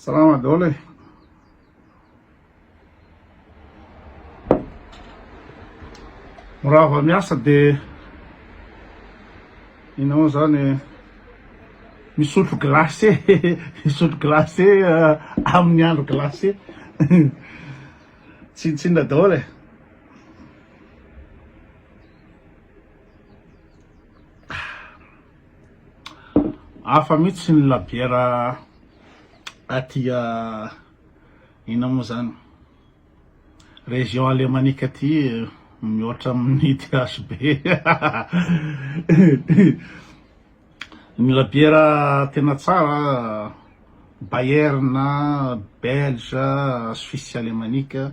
Salama daholo e. Mirava miasa de inona moa zany misotro glacé misotro glacé amin'ny andro glacé tsinontsinona daholo e. Hafa mihitsy ny labiera aty inona moa zany région alémanique aty mihoatra amin'ny THB ny labiera tena tsara Bayern, Belge, Suisse alémanique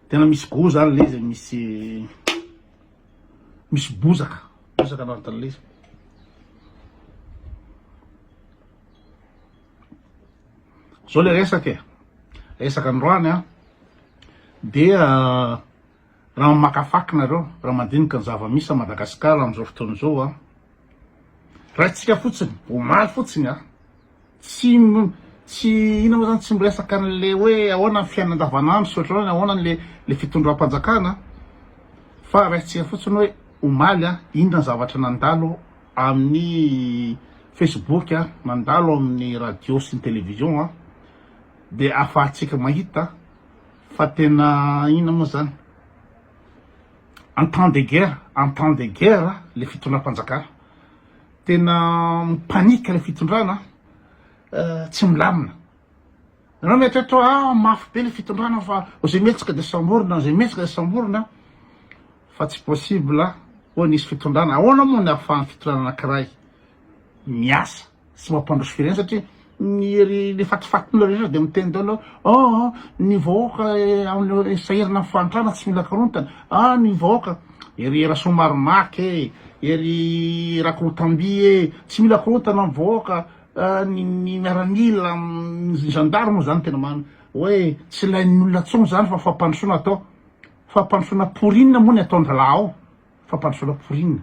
tena misy goût zany le izy misy Misy bozaka, bozaka anatin'ilay izy. Zao le resaka e, resaka androany an, dia raha mamakivaky nareo, raha mandinika ny zava-misy a Madagasikara amin'izao fotoana izao an, raisitsika fotsiny, omaly fotsiny an, Tsy tsy inona moa zany tsy miresaka an'le hoe ahoana ny fiainana andavanandro sy ohatran'izany ahoana le le fitondram-panjakana fa raisintsika fotsiny hoe omaly a inona ny zavatra nandalo amin'ny facebook a nandalo amin'ny radio sy ny télévision a de ahafahantsika mahita fa tena inona moa zany en temps de guerre en temps de guerre le fitondram-panjakana. Tena mi-panique le fitondrana tsy milamina. Nareo mieritreritra hoe ah mafy be le fitondrana fa zay mihetsika de samborina, zay mihetsika de samborina fa tsy possible hoe nisy fitondrana. Ahoana moa ny ahafahan'ny fitondrana anakiray miasa sy mampandroso firenena satria ny ry le fatifatin'olona rehetra de miteny daholo hoe oh ny vahoaka amin'ny sahirana amin'ny fahantrana tsy mila korontana, ah ny vahoaka ery Rasoamaromaka e, ery Rakotamby e, tsy mila korontana ny vahoaka, ny ny miaramila, ny gendarme moa zany tena marina hoe tsy ilain'ny olona intsony zany fa fampandrosoana atao, fampandrosoana pour inona moa ny ataon-dralahy ao? Fampandrosoana pour inona?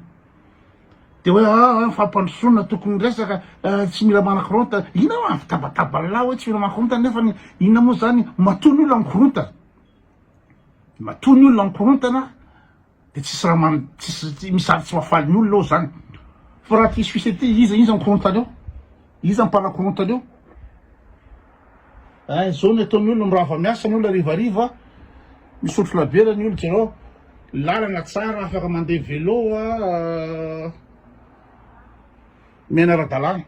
De hoe ah fampandrosoana tokony resaka tsy mila manakorontana, inona moa fitabataba lahy hoe tsy mila manakorontana nefa inona moa zany matoa ny olona mikorontana, matoa ny olona mikorontana de tsisy raha man- tsisy misy zavatra tsy mahafaly ny olona ao zany, fa raha aty Suisse aty iza iza mikorontana eo? Iza mpanakorontana eo? Ein, zao ny ataon'ny olona, mirava miasa ny olona harivariva, misotro labiera ny olona, jereo, lalana tsara, afaka mandeha vélo a, miaina ara-dalàna.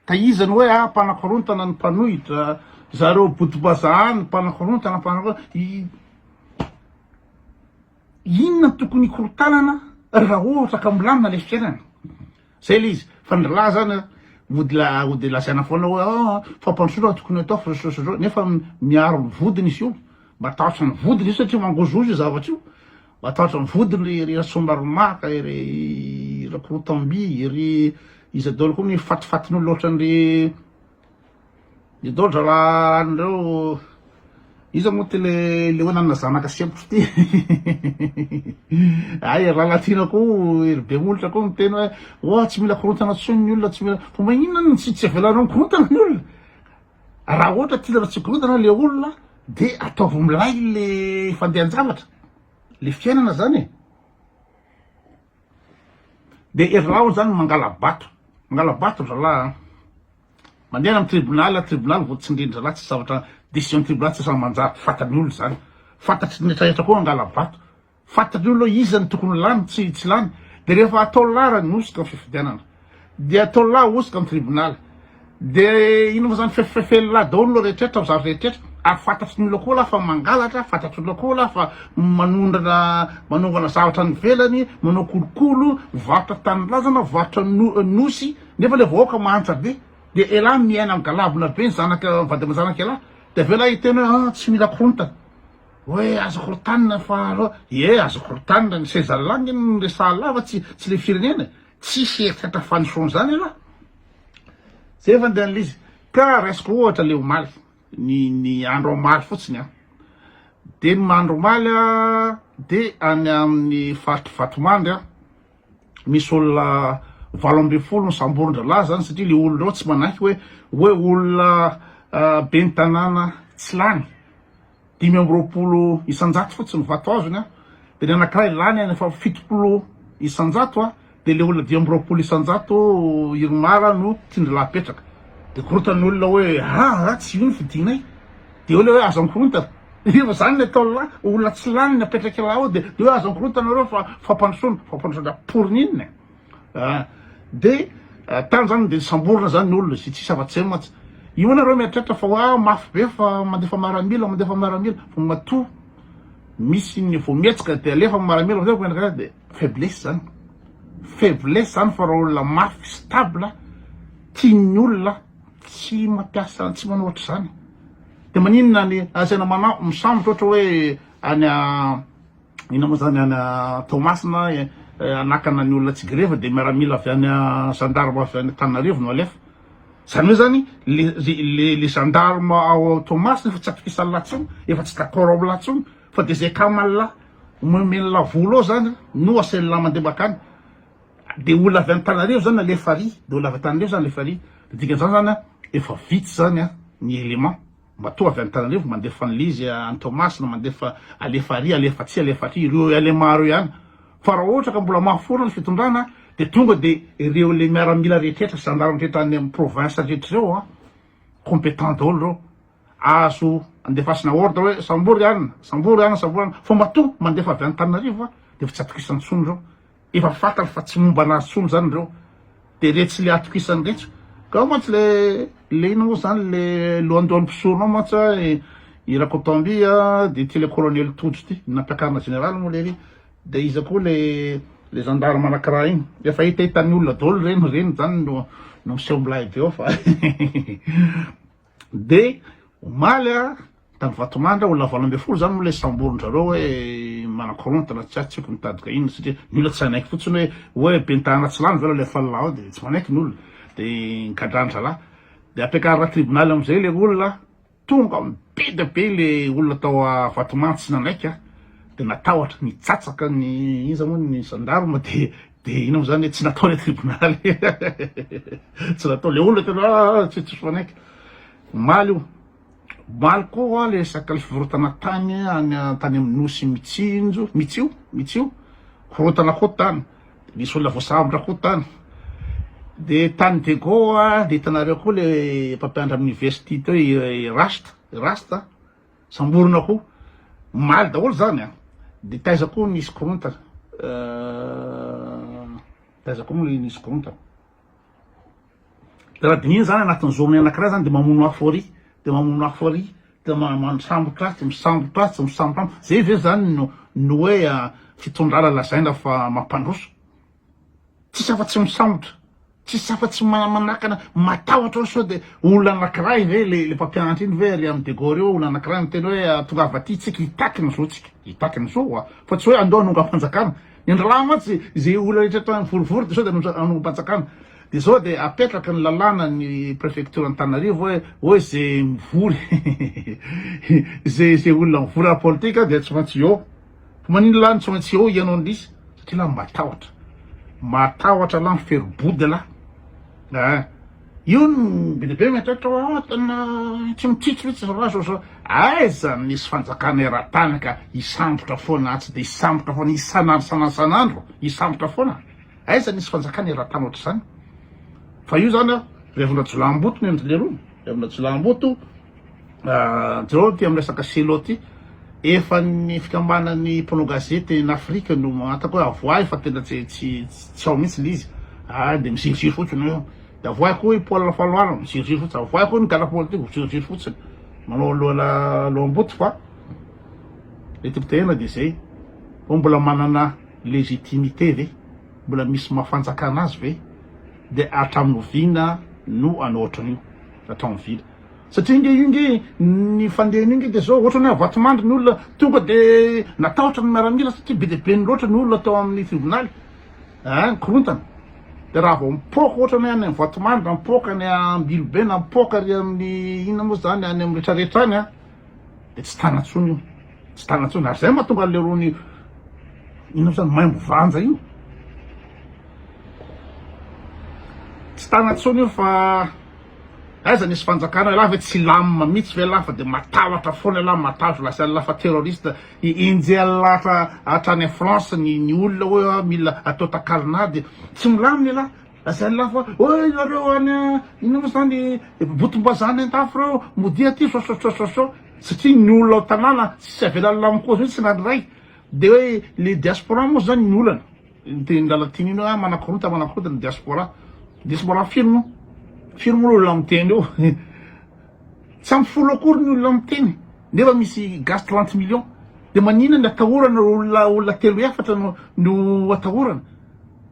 Ka iza no hoe ah mpanakorontana ny mpanohitra, zareo botobazaha ny mpanakorontana, mpanakorontana, inona no tokony hikorontanana raha ohatra ka milamina le fiainana? Zay le izy, fa ny rahalahy zany a, mody la mody lazaina foana hoe ah fampandrosoana tokony atao fa zao sy zao, nefa miaro ny vodiny izy io, matahotra ny vodiny izy satria mangozohozo io zavatra io, matahotra ny vodiny ry ry Rasoamaromaka, ry Rakotamby, ry iza daholo koa ny fatifatin'olona ohatran'ry. Ny daholo zalahy an'ireo iza moa ty le le hoe nanana zanaka sempotra ty ay ry Lalatiana koa ry be molotra koa miteny hoe oa tsy mila korontana intsony ny olona tsy mila fa maninona no tsy tsy avelanao mikorontana ny olona raha ohatra tianareo tsy hikorontana le olona de ataovy milay le fandehan-javatra le fiainana zany e de ry zalahy zany mangala-bato mangala-bato ry zalahy a. Mandeha any amin'ny tribunal, tribunal vao tsindrin-dry zalahy tsisy zavatra décision tribunal tsisy raha manjary fantatry ny olona izany, fantatry ny retraretra koa hangala-bato, fantatry ny olona hoe iza no tokony lany tsy tsy lany, de rehefa atao lara ny hosoka ny fifidianana, de atao lahy hosoka ny tribunal, de inona moa zany fefifefen'ny lahy daholo ny retraretra amin'ny zavatra retraretra, ary fantatry ny olona koa lahy fa mangalatra, fantatry ny olona koa lahy fa manondrana manongana zavatra any ivelany, manao kolokolo, mivarotra tanindrazana, mivarotra nosy. Nefa le vahoaka mahantra be de elah miaina am galabona be ny zanaka vady aman-janaka elah de avy eo elah hiteny hoe ah tsy mila korontana hoe aza korontanina fa aleo ie aza korontanina ny sezan'lah nge no resahan'lah fa tsy tsy le firenena e tsisy eritreritra fandrosoana zany elah zay fandehan'le izy ka raisiko ohatra le omaly ny ny andro omaly fotsiny an de ny andro omaly a de any amin'ny faritry Vatomandry a misy olona. 18 nosamborin-dralahy zany satria le olona reo tsy manaiky hoe hoe olona ben'ny tanàna tsy lany. 25% fotsiny vato azony a, de ny anakiray lany any efa 70% a, de le olona 25% irmar no tian-dralahy apetraka, de korontana ny olona hoe aa tsy io ny fidinay, de eo le hoe aza mikorontana, efa zany ny ataon'lah, olona tsy lany ny apetrak'lah ao de de hoe aza mikorontana nareo fa fampandrosoana, fampandrosoana pour ny inona e? Ah, de tany zany de samborina zany ny olona, zay tsisy afa-tsy zay mantsy. Io nareo mieritreritra fa hoa mafy be fa mandefa maramila, mandefa maramila, fa matoa misy ny vao mihetsika de alefa ny maramila amizay vao de faiblesse zany, faiblesse zany fa raha olona mafy stable tian'ny olona tsy mampiasa tsy manao ohatr'izany. De maninona ny asaina manao misambotra ohatra hoe any Inona moa zany any Toamasina hanakana ny olona tsy grevy dia miaramila avy any gendarme avy any Antananarivo no alefa. Zany hoe zany le le le gendarme ao Toamasina efa tsy atokisan'lah tsony, efa tsy d'accord am'lah tsony fa dia zay kaman'lah omen'lah vola ao zany no asain'lah mandeha makany. Dia olona avy Antananarivo zany alefa ary, dia olona avy Antananarivo zany alefa ary. Dia dikan'izany zany efa vitsy zany ny élément. Matoa avy Antananarivo mandefa an'ilay izy any Toamasina, mandefa alefa ary, alefa atsy, alefa aty, ireo LMA ireo ihany. Fa raha ohatra ka mbola mafy foana ny fitondrana dia tonga dia ireo le miaramila rehetra sy gendarme rehetra any amin'ny province rehetra ireo an, compétent daholo ireo. Azo andefasana ordre hoe sambory anona, sambory anona, sambory anona. Fa matoa mandefa avy Antananarivo dia efa tsy atokisana intsony ireo. Efa fantany fa tsy momba anazy tsony zany reo de retsy le atokisany retsy ka ao mantsy le le ina moa zany le lohandohan'ny mpisorona ao mantsy a i Rakotoamby a de ty le colonel Tojo ty nampiakarina général moa lery de iza koa le le gendarme anakiray iny efa hitahitan'ny olona daholo reny reny zany no no miseho milay be ao fa De omaly a, tany Vatomandry olona 18 zany moa le samborin-drareo hoe manakorontana tsy tsy haiko mitady inona satria ny olona tsy hanaiky fotsiny hoe hoe ben'ny tanàna tsy lany ve raha alefa lahy ao de tsy manaiky ny olona de gadran-dralahy de ampiakarina tribonaly amizay le olona tonga be dia be le olona tao Vatomandry tsy nanaiky a de natahotra nitsatsaka ny iza moa ny gendarme de de inona moa zany tsy natao le tribonaly tsy natao le olona tena ah, tsy tsy fanaiky omaly io omaly koa le resaka le fivarotana tany any tany amin'ny nosy mitsinjo mitsio mitsio korotana koa tany nisy olona voasambotra koa tany de tany Diego a de hitanareo koa le mpampianatra amin'ny université teo i Rasta Rasta Samborina koa. Omaly daholo zany an. De taiza koa nisy korontana? Taiza koa moa nisy korontana? De raha dinihina zany anatin'ny journée anakiray zany de mamono afo ary, de mamono afo ary, de misambotra atsy, misambotra atsy, misambotra atsy. Zay ve zany no no hoe fitondrana lazaina fa mampandroso? Tsisy afa-tsy misambotra. Tsisy afa-tsy manakana, matahotra hoe sao dia olona anakiray ve le le mpampianatra iny ve ry amin'ny Dego reo, olona anakiray miteny hoe tongava aty tsika hitaky ny zontsika, hitaky ny zo hoa, fa tsy hoe andao hanongam-panjakana. Ny an-drahalahy mantsy izay olona rehetra tany mivorivory dia sao dia hanongam-panjakana. Dia zao dia apetraka ny lalàna ny préfecture Antananarivo hoe hoe ze mivory ze ze olona mivory ara-politika dia tsy maintsy eo. Fa maninona lahy no tsy maintsy eo ianao ndrisy? Satria lahy matahotra. Matahotra lahy miferobody lahy. Ah. Io no be dia be mieritreritra hoe ah, tena tsy mitsitsy mihitsy zalahy zao zao. Aiza misy fanjakana eran-tany ka hisambotra foana atsy dia hisambotra foana isan'andro isan'andro isan'andro hisambotra foana. Aiza nisy fanjakana eran-tany ohatr'izany? Fa io zany ah, revona jiolahimboto ny an-dry leroa. Revona jiolahimboto. Jereo aty amin'ny resaka Selo aty, efa ny fikambanan'ny mpanao gazety en Afrique no mangataka hoe avoahy fa tena tsy tsy tsy ao mihitsy le izy. Ah dia miziriziry fotsiny eo. Dia avoahy koa i Paul Rafaloana, miziriziry fotsiny. Avoahy koa ny gala politique, miziriziry fotsiny. Manao lohana loham-boto fa le tiako tenena dia izay. Fa mbola manana légitimité ve? Mbola misy maha fanjakana azy ve? Dia hatramin'ny oviana no hanao ohatran'io? Hatramin'ny oviana? Satria nge io nge ny fandehany io nge de zao ohatrany hoe Vatomandry ny olona tonga de natahotra ny miaramila satria be dia be loatra ny olona tao amin'ny tribonaly ah nikorontana de raha vao mipoaka ohatrany hoe any amin'ny Vatomandry na mipoaka any Ambilobe na mipoaka ary amin'ny inona moa zany any amin'ny retraretra any ah de tsy tana intsony io tsy tana intsony ary zay mahatonga an'le rony inona moa zany maimbo vanja io. Tsy tana intsony io fa aiza nisy fanjakana elah ve tsy hilamina mihitsy ve elah fa de matahotra foana elah matahotra lasa elah fa terroriste enjehan'lah hatrany France ny ny olona hoe mila atao takalon'ady tsy milamina elah lazain'lah fa oe nareo any inona moa zany botom-bazaha any an-dafy reo modia aty so so so so satria ny olona ao tanàna tsy avelan'lah mikozy mihitsy na ny ray de hoe le diaspora moa zany ny olana. Ny tenin'i Lalatiana iny hoe ah manakorota manakorota ny diaspora. Diaspora firy moa? Firy moa ny olona miteny eo? Tsy ampy folo akory ny olona miteny nefa misy gasy 30 millions. Dia maninona ny atahorana olona olona telo efatra no no atahorana?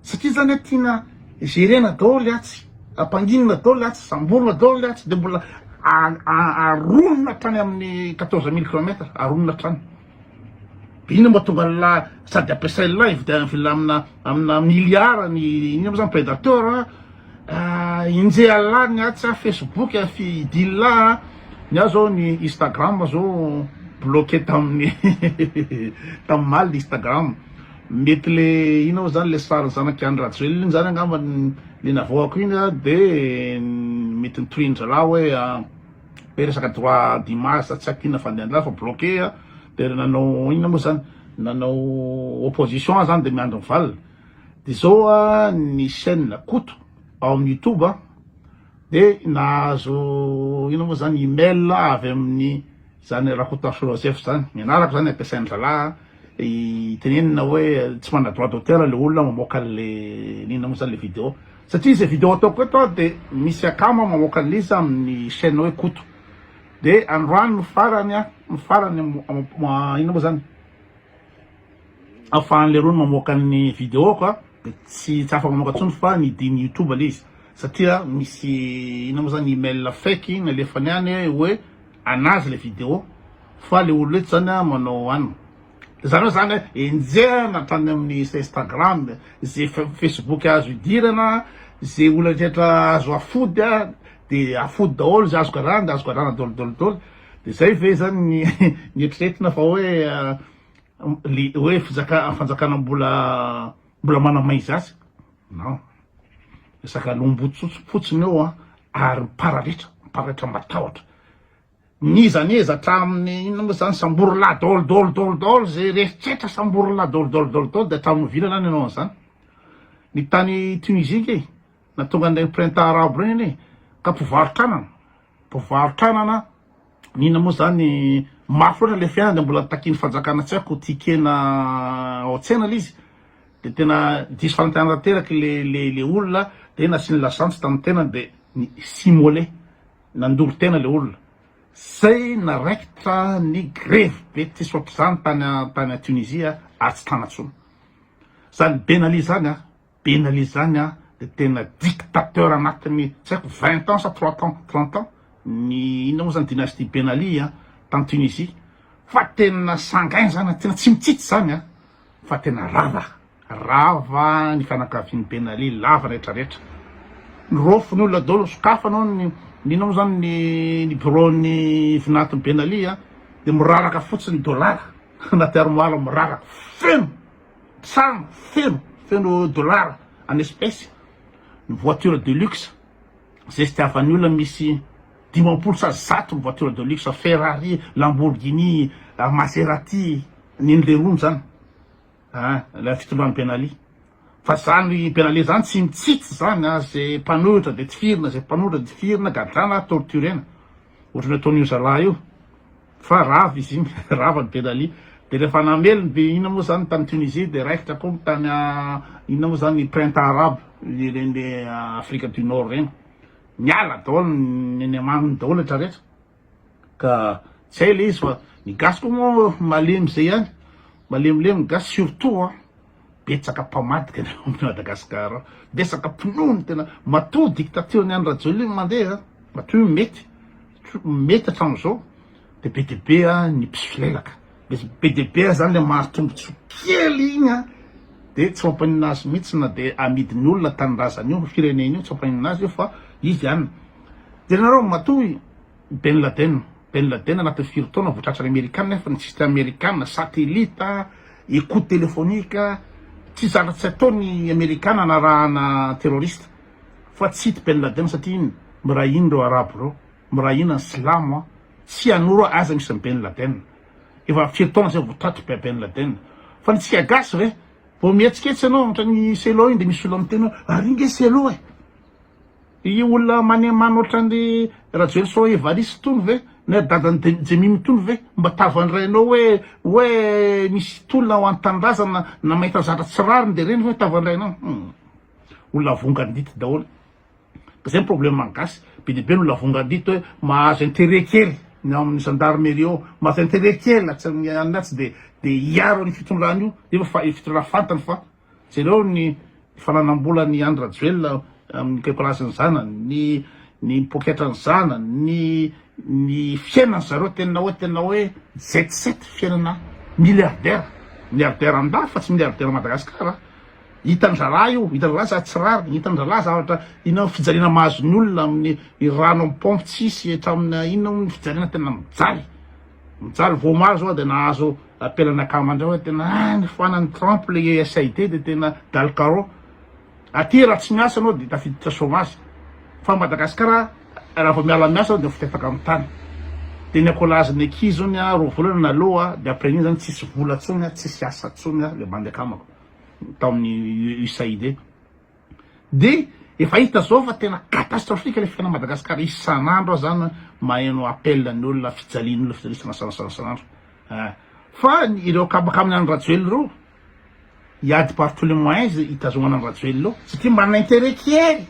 Satria zany tiana gerena daholo atsy, ampanginina daholo atsy, samborina daholo atsy dia mbola aronina hatrany amin'ny 14 mille kilomètres, aronina hatrany. Inona mba tonga la sady ampiasain'lah hividianana villa amina amina milliard ny inona moa zany predateur a enjehan'lah ny atsy a facebook a fidin'lah ny ahy zao ny instagram zao bloqué tamin'ny tamin'ny maly ny instagram mety le inona moa zany le sary zanak'i Andry Rajoelina iny zany angamba le navoakako iny a de mety nitorian-dralahy hoe Be resaka droit d'image sa tsy haiko inona fandehan'lah fa bloqué a, de nanao inona moa zany, nanao opposition aho zany de miandry ny valiny, de zao a ny chaine Koto ao amin'ny youtube a, de nahazo inona moa zany email avy amin'ny zany Rakotoarisoa Joseph zany, ny anarako zany ampiasain'ny zalahy tenenina hoe tsy manana droit d'auteur le olona mamoaka an'le inona moa zany le video. Satria izay video ataoko eto aho de misy akama mamoaka an'ilay izy amin'ny chaîne hoe Koto. De androany no farany a, ny farany inona moa zany ahafahan'ilay rony mamoaka ny video-ko a, de tsy tsy afaka mamoaka intsony fa nidin'ny youtube ilay izy satria misy inona moa zany email fake nalefany any hoe anazy ilay video fa le olona eto zany a manao anona. Zareo zany enjehana hatrany amin'ny instagram, ze facebook azo idirana, ze olona rehetra azo afody de afody daholo, ze azo gadrana de azo gadrana daholo daholo daholo, de zay ve zany ny ny eritreretina fa hoe le hoe fizaka fanjakana mbola mbola manamaiza azy? Non, resaka lombotsotso fotsiny eo an, ary mipararetra, mipararetra matahotra. N'iza n'iza hatramin'ny inona moa zany sambory lahy daholo daholo daholo daholo ze rehetra sambory lahy daholo daholo daholo daholo de hatramin'ny oviana zany ianao an'izany? Ny tany Tunisie nge nahatonga an'ireny printemps arabe ireny anie ka mpivarotra anana mpivarotra anana n'inona moa zany mafy loatra le fiainana de mbola takian'ny fanjakana tsy haiko ticket-na ao an-tsena le izy de tena diso fanantenana tanteraka le le le olona de nasiany lasantsy tamin'ny tenany de ny s'immoler. Nandoro tena le olona. Zay naraikitra ny grevy be tsisy ohatr'izany tany tany Tunisie ary tsy tana tsony. Zany Ben Ali zany a, Ben Ali zany a de tena dictateur anatin'ny tsy haiko 20 ans sa 3 ans 30 ans ny inona moa zany dynastie Ben Ali a tany Tunisie fa tena sanguin zany tena tsy mitsitsy zany a fa tena rava. Rava ny fianakavian'i Ben Ali, lava ny retraretra. Nirofo ny olona daholo, sokafana hono ny ny inona moa zany ny ny bureau-n'ny vinanton'i Ben Ali a, dia miraraka fotsiny dolara anaty armoire miraraka feno trano feno feno dolara en espèce, ny voiture de luxe zay tsy tiavan'ny olona misy 50 sa 100 ny voiture de luxe, Ferrari, Lamborghini, Maserati, n'inona zany. Ah, ilay fitondran'i Ben Ali. Fa zany Ben Ali zany tsy mitsitsy zany ah, ze mpanohitra de tifirina, ze mpanohitra tifirina, gadrana, torturena. Ohatran'ny ataon'io zalahy io. Fa rava izy iny, rava ny Ben Ali. De rehefa namely ny be inona moa zany tany Tunisie de raikitra koa ny tany inona moa zany ny printemps arabe, ireny le Afrique du Nord ireny. Niala daholo ny any aminy daholo rehetra rehetra. Ka tsy hay le izy fa ny gasy koa moa malemy zay ihany, malemilemy ny gasy surtout an betsaka mpamadika ny ao Madagascar ao, betsaka mpinono tena matoa dictature ny Andry Rajoelina iny mandeha matoa io mety, mety hatramin'izao de be dia be ny mpisolelaka, be dia be zany le mahazo tombotsoa kely iny an de tsy mampaninona azy mihitsy na de amidin'ny olona tanindrazana io firenena io tsy mampaninona azy io fa izy ihany. Jerenareo matoa Ben Laden, Ben Laden anatin'ny firy taona vao tratran'ny amerikana nefa ny système amerikana, satellite, écoute téléphonique, tsy zavatra tsy ataon'ny amerikana anarahana terroriste. Fa tsy hita Ben Laden satria inona? Miray hina ireo arabo ireo, miray hina ny silamo an! Tsy hanoro aza misy an'i Ben Laden. Efa firy taona zay vao tratry be Ben Laden. Fa ny tsika gasy ve? Vao mihetsiketsy ianao ohatran'i Cello iny dia misy olona miteny hoe ary iny nge Cello e! Io olona manemano ohatran'i Rajoelison Evariste itony ve na dadan'i Jemima itony ve mba tavandrainao hoe hoe misy tolona ho an'ny tanindrazana na mahita zavatra tsy rariny dia ireny ve tavandrainao? Hum. Olona vongan-dity daholo. Ka zay ny problème ny gasy, be dia be ny olona vongan-dity hoe mahazo intérêt kely ny ao amin'ny gendarmerie ao, mahazo intérêt kely atsy amin'ny anona atsy dia dia hiaro an'io fitondrana io, nefa fa fitondrana fantany fa jereo ny fananam-bolan'i Andry Rajoelina amin'ny kaikolazin'ny zanany, ny ny poketran'ny zanany, ny ny fiainany zareo tena hoe tena hoe jet set fiainana milliardaire, milliardaire an-dafy fa tsy milliardaire Madagascar. Hitan-draharaha io, hitan-draharaha za tsy rariny, hitan-draharaha zavatra inona fijaliana mahazo ny olona amin'ny rano amin'ny pompe tsisy hatramin'ny inona moa ny fijaliana tena mijaly, mijaly vao omaly zao dia nahazo appel an'ny akama indray hoe tena ah nifoanan'i Trump le USAID dia tena dal carreau. Aty raha tsy miasa anao dia tafiditra chômage fa Madagascar raha vao miala miasa anao dia mifotetaka amin'ny tany. Dia ny accolage-n'ny ankizy hono 2 volana naloha dia après an'iny zany tsisy vola tsony tsisy asa tsony le bandy akamako. tao amin'ny USAID dia efa hita zao fa tena catastrophique le fiainana Madagascar isan'andro aho zany maheno appel ny olona fijalian'olona fijaliana isan'andro isan'andro eh. Fa ireo akamakaminy an'i Rajoelina ireo hiady par tous les moyens izy hitazomana an'i Rajoelina eo satria manana intérêt kely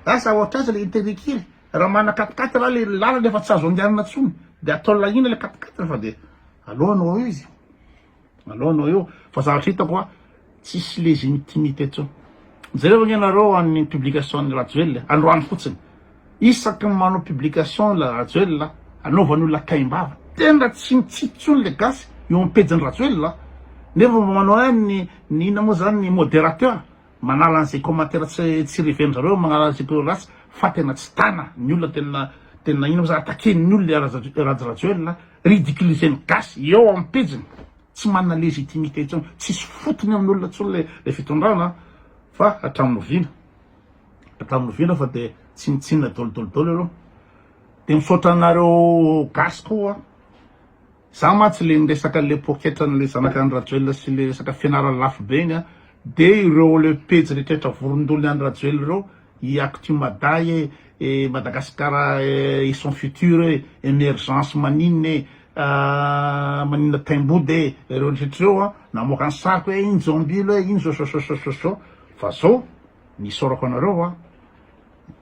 asa ohatraiza le intérêt kely raha manana quatre-quatre raha le lalana efa tsy azo andehanana intsony dia atao lahina le quatre-quatre fa dia alohanao eo izy. Aleo anao eo fa zavatra hitako a tsisy légitimité tsony. Jereo ange nareo any publication ny Rajoelina androany fotsiny. Isaky ny manao publication la Rajoelina anaovany olona taimbava. Tena tsy mitsitsy tsony le gasy eo am pejiny Rajoelina. Nefa mba manao ihany ny ny inona moa zany ny modérateur manala an'izay commentaire tsy tsy reven-drareo manala an'izay ko ratsy fa tena tsy tana ny olona tena tena inona moa zany attaquer-n'ny olona Rajo Rajoelina Ridiculiser-ny gasy eo am pejiny, tsy manana légitimité intsony, tsisy fotony amin'ny olona intsony le le fitondrana fa hatramin'ny oviana, hatramin'ny oviana fa de tsinontsinona dolo dolo dolo aloha. De misaotra anareo gasy koa, za mantsy le niresaka le poketran'le zanak'i Andry Rajoelina sy le resaka fianarana lafo be iny an, de ireo le pejy rehetrarehetra vorondolon'i Andry Rajoelina ireo, i Actu Mada e, e Madagascar et son futur e, emergence maninona e, maninona taimbody e, ireo rehetra ireo an, namoaka ny sariko hoe iny jombilo e, iny zao zao zao zao zao, fa zao ny isaorako anareo an,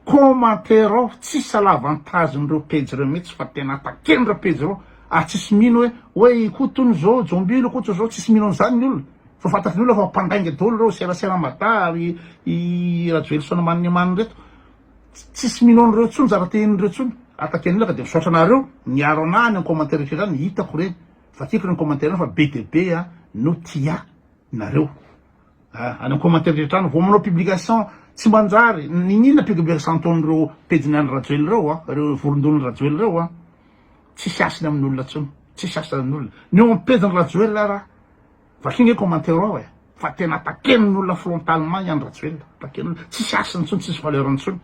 commentaire ao tsisy alavantage-n'ireo pejy ireo mihitsy fa tena attaquer-n'ireo pejy ireo ary tsisy mino hoe hoe i Koto hono zao, jombilo, Koto zao, tsisy mino an'izany ny olona. Fa fantatry ny olona fa mpandainga daholo ireo serasera mada ary i Rajoelison Manimanina ireto. Tsisy mino an'ireo intsony zavatra tenenin'ireo intsony. Attaquer-ny olona ka dia misaotra anareo niaro anah any amin'ny commentaire rehetra any, hitako ireny, vakiko ireny commentaire ireny fa be dia be no tia nareo. Any amin'ny commentaire rehetra any, vao manao publication tsy manjary, niniana publication ataon'ireo pejin'i Andry Rajoelina ireo, ireo vorondolon'i Rajoelina ireo, tsisy hasiny amin'ny olona intsony, tsisy hasiny amin'ny olona. Ny eo amin'ny pejin'i Rajoelina ara, vakio nge commentaire ao e, fa tena attaquer-n'ny olona frontalement i Andry Rajoelina, attaquer-n'ny olona, tsisy hasiny intsony, tsisy valeur intsony,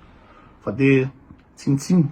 fa dia tsinontsinona.